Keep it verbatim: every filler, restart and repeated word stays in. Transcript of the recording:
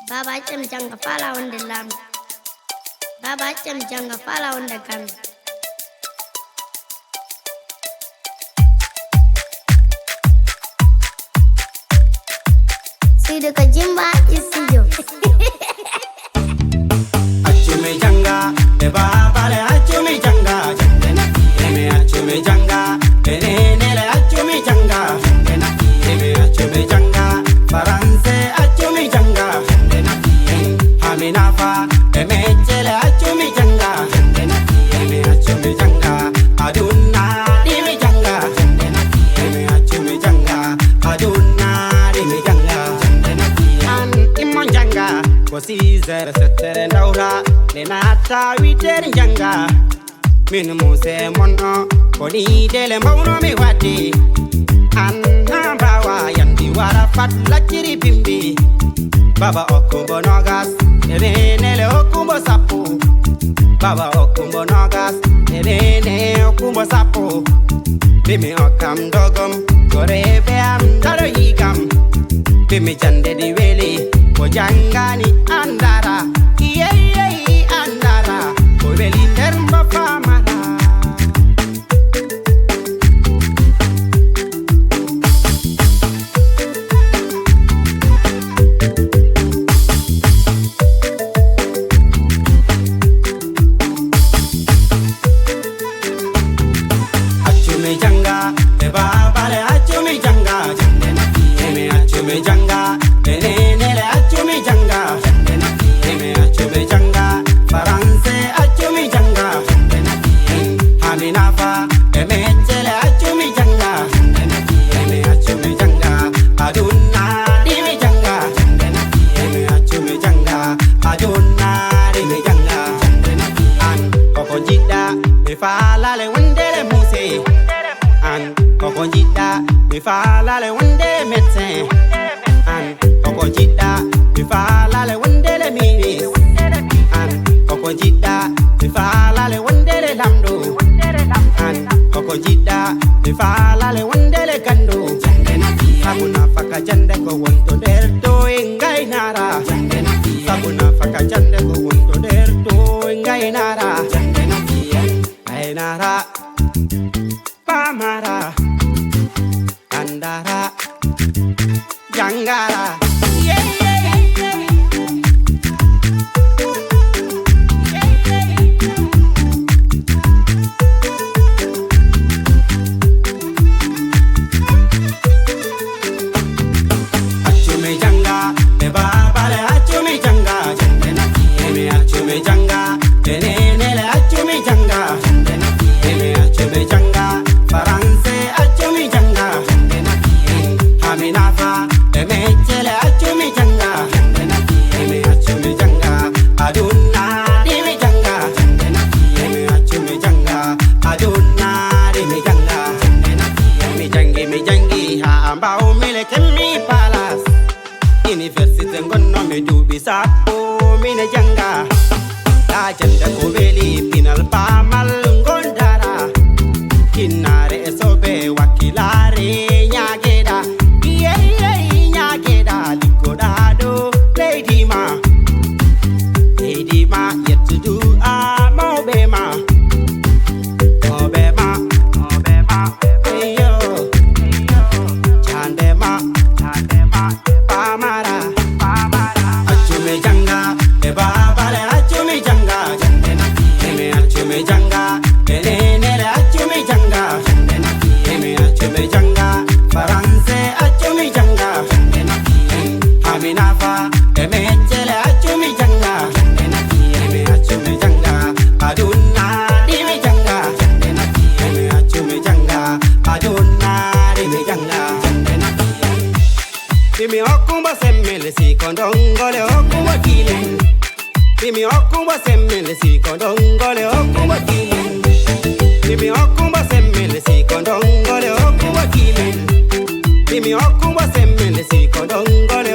Baba, acca mi jannga, faalaa wonde laamɗo. Baba, acca mi jannga, faalaa wonde ganndo. Studio ko Jimba Studio. Accu mi jannga, e baabale accu mi jannga, jannde nafi. E mi accu mi jannga, e nenele accu mi jannga, jannde nafi. E mi accu mi jannga, faranse accu mi jannga, jannde nafi. Hamina fa, e meccele accu mi jannga, jannde nafi. E mi accu mi jannga, aduna ɗi mi jannga, jannde nafi. E mi accu mi jannga, aduna ɗi mi jannga, jannde nafi. An immo jannga, ko six heures, sept heures ndawra, nde natta huit heures njannga. Min muse mon o, ko ni dele mbawno mi wadde. An na mbawa yandi wara fat lacciri bimbi. Baba okkumbo nogas, e nenele okkumbo sappo. Baba okkumbo nogas, e nene okkumbo sappo. Bimi okkam dogom, gorebe am daro yigam. Bimi jande di weli, ko jangani andara. Iye, iye, andara, ko weli nder mbo famara. Accu mi jannga, e baabale accu mi jannga, jannde nafi. E mi accu mi jannga, e nenele accu mi jannga, jannde nafi. E mi accu mi jannga, faranse accu mi jannga, jannde nafi. Hamina fa, e meccele accu mi jannga, jannde nafi. E mi accu mi jannga, aduna ɗi mi jannga, jannde nafi. E mi accu mi jannga, aduna ɗi mi jannga, jannde nafi. An koko jiɗɗa, mi faalale wondere muse. An koko jiɗɗa, mi faalale wonde médecin. An koko jiɗɗa, mi faalale wonde le ministre. An koko jiɗɗa, mi faalale wonde le lamɗo. An koko jiɗɗa, mi faalale wonde le ganndo. Sabu nafaka jannde ko wonto nder to e ngaynara. Sabu nafaka jannde ko wonto nder to e ngaynara. Ngaynara. Pamara, andara, jangara. Yeah, yeah, yeah, yeah. Accu mi jannga, e baabale accu mi jannga, jannde nafi. E mi accu mi jannga, e nenele accu mi jannga, jannde nafi. E mi accu mi jannga, faranse accu mi jannga, jannde nafi. Hamina fa, e meccele accu mi jannga, jannde nafi. E mi accu mi jannga, aduna ɗi mi jannga, jannde nafi. E mi accu mi jannga, aduna ɗi mi jannga, jannde nafi. Mi janngi, mi janngi, haa mbawmi le kemmi palace. Université ngonno mi duuɓi sappo mine jannga. Taa jannde ko weli pinal paamal ngondara. Kinnare e sobe wakkilaare ñaageɗa. Iye, iye, ñaageɗa liggoɗa ɗo leydi ma. Leydi ma yettudu a mawɓe ma. Mawɓe ma, mawɓe ma, eyo. Jande ma, jande ma, pamara, pamara. Accu mi jannga, e baabale accu mi jannga, jannde nafi. E mi accu mi jannga, e nenele accu mi jannga, jannde nafi. E mi accu mi jannga, faranse accu mi jannga, jannde nafi. Hamina fa, e meccele accu mi jannga, jannde nafi. E mi accu mi jannga, aduna ɗi mi jannga, jannde nafi. E mi accu mi jannga, aduna ɗi mi jannga, jannde nafi. Bimi okkumbo semmel si ko ndongole okkumbo kilen. Bimi okkumbo semmel si ko ndongole okkumbo kilen. Bimi okkumbo semmel si ko ndongole okkumbo kilen. Bimi okkumbo semmel si ko ndongole